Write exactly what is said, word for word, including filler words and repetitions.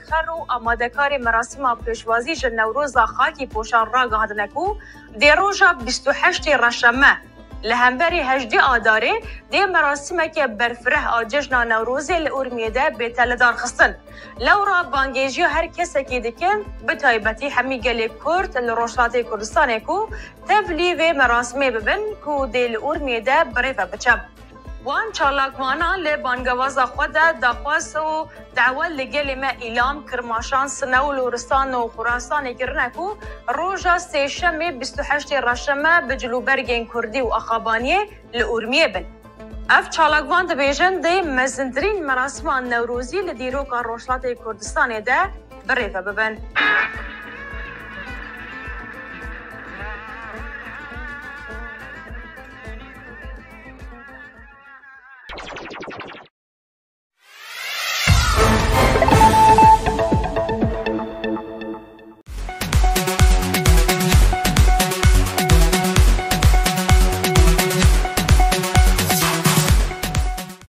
Xer û amadekarê merasîma pêşwazî ji Newroza Xakî Poşan ragihandine ku dê roja bîst û heştê Reşeme li hemberî hejdê Adarê dê merasîmeke berfireh a cejna Newrozê li Urmiyê de bête lidarxistin. Lewra bangêjiya her kesekî dikin, bi taybetî hemî gelê Kurd li Rojhilatê Kurdistanê ku tevlî vê merasîmê bibin ku dê li Urmiyê de birêve biçe. Wan çalakvanan li bangewaza xwe de daxwaz û dawe li gelê me Îlam, Kirmaşan, Sinew, Loristan û Xurasanê kirine ku roja Sêşemê bîst û heştê Reşeme bi cilûbergên Kurdî û Axabaniyê li Urmiyê bin. Ev çalakvan dibêjin dê mezintirîn merasîma Newrozî li dîroka Rojhilatê Kurdistanê de birêve bibin.